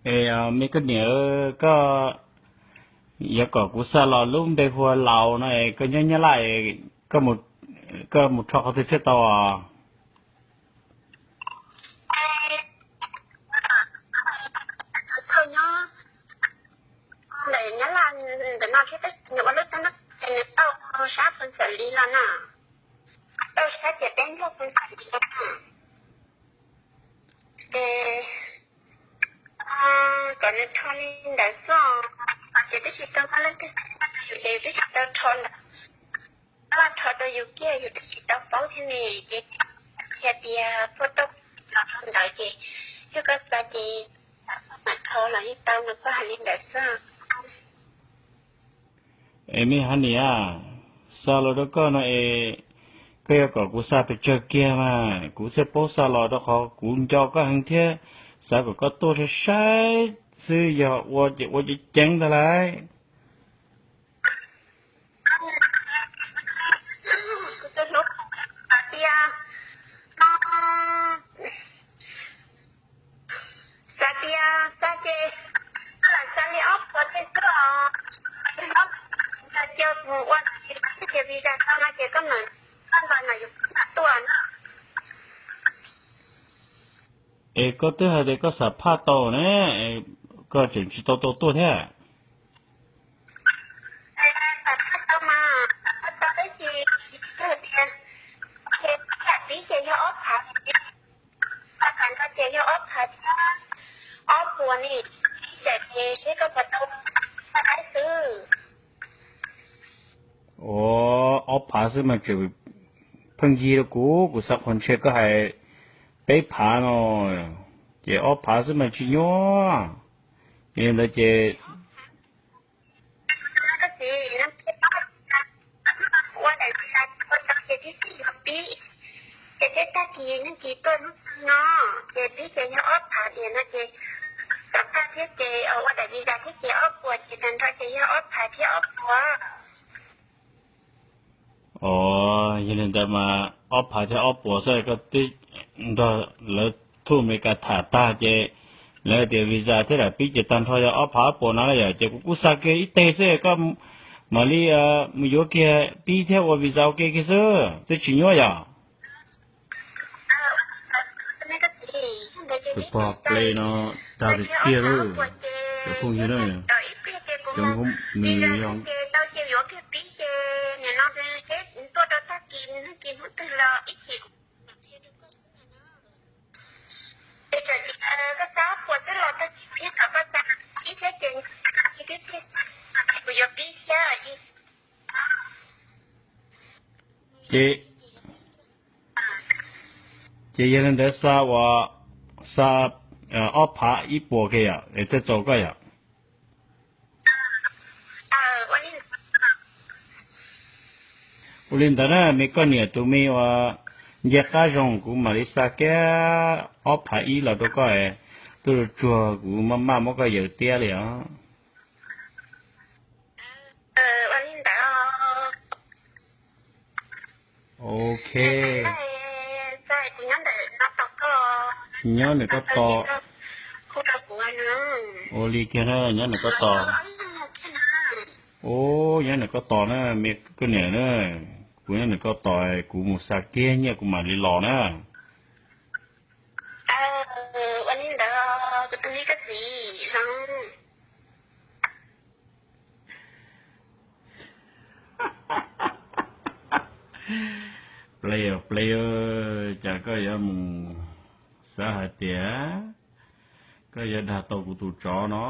Es me koj niam, koj yuav kom kuv xa los lub npe hu ua Laus no es koj nyob Nyab Laj, koj mus rho qhov twg thiaj tau os? Thaum nyob ntawm Nyab Laj ntawm no thiab tab sis nws ua lub teb no ces nws tau sab Phoos Xas Lis los no, tau sab ciam teb nrog Phoos Xas Lis los no. Ces kom nws rho li ntawd xwb, ces twb tsis tau muaj leej twg xa rau yus ces yus twb tsis tau rho ntawd. Rho rau yus kiag yus twb tsis tau paub thiab ne, ces qhia tias phuaj tau los rau ntawd ces yog koj xa ces mam rho los yeej tau no, koj hais li ntawd xwb. Es me Hav Niam, xa los rau koj no es koj yuav kom kuv xa pes tsawg kiag mas kuv thiaj paub xa los, rau qhov kuv nco koj heev thiab xav kom koj tuaj saib saib xwb, yog ua ces ua ceev ceev ntag lauj. Xav tias xa ces koj lam xa li ob puas tej xwb os. Ces hlob cia mus ua ces visa tau no ces koj mam, koj npaj no yus mam tuaj na. Es koj twb hais tias koj xam phaj tau ne, koj tseem tsis tau tau tuaj thiab? Xam phaj tau mas, xam phaj tau tab sis tias, ces koj lam pib ces yog ob phav, koj kam nrog ces yog ob phav thiab ob puas ne, pib ces seb koj puas tau phaj dai xwb. Ua ob phav xwb mas tseem pheej yig rau kuv, kuv xav qhov ntshe koj hais peb phav no, ces ob phav xwb mas tsis nyuaj. Yog li ntawd ces ua daim visa ua tau ces thiaj li yuav pib, ces thiaj tag kis neej kis tuaj hnub no, ces pib ces yog ob phav tiam no ces xam phaj thiab ces ua daim visa thiab ces ob puas ces tag nrho ces yog ob phav thiab ob puas. Os, yog li ntawd mas ob phav thiab ob puas xwb, koj twb nrog lawv thuj Amelikas tham tag ces lawv tias visa thiab daim pib ces tag nrho yog ob phav ob puas no na yom, ces kuv kuj xa kiag ib teg xwb, koj mam li mus yuav kiag pib thiab ua visa ua ke kiag xwb, twb tsis nyuaj yom. Tus pog ple no dag tiag tiag lawm, cov phooj ywg na, cov nws yog ces, ces yog li ntawd xa ua, xa ob phav ib puas kiag yom, es thiaj txaus koj yom. Ua li ntawd na me koj niam, tus me uas nce qab zoo kuv mam li xa kiag ob phav ib los rau koj, tuaj tsuag kuv maj maj muab koj yaws tiab li os. Ok. Nyob ntawm koj tos. Ua li kiag na, nyob ntawm koj tos. Ua, nyob ntawm koj tos na me koj niam na, kuv nyob ntawm koj tos, kuv mus xa kiag nyiaj kuv mam li los na. Play os play, cas koj yuav mus xav hais tias koj yuav dag tau kuv tus tsov no.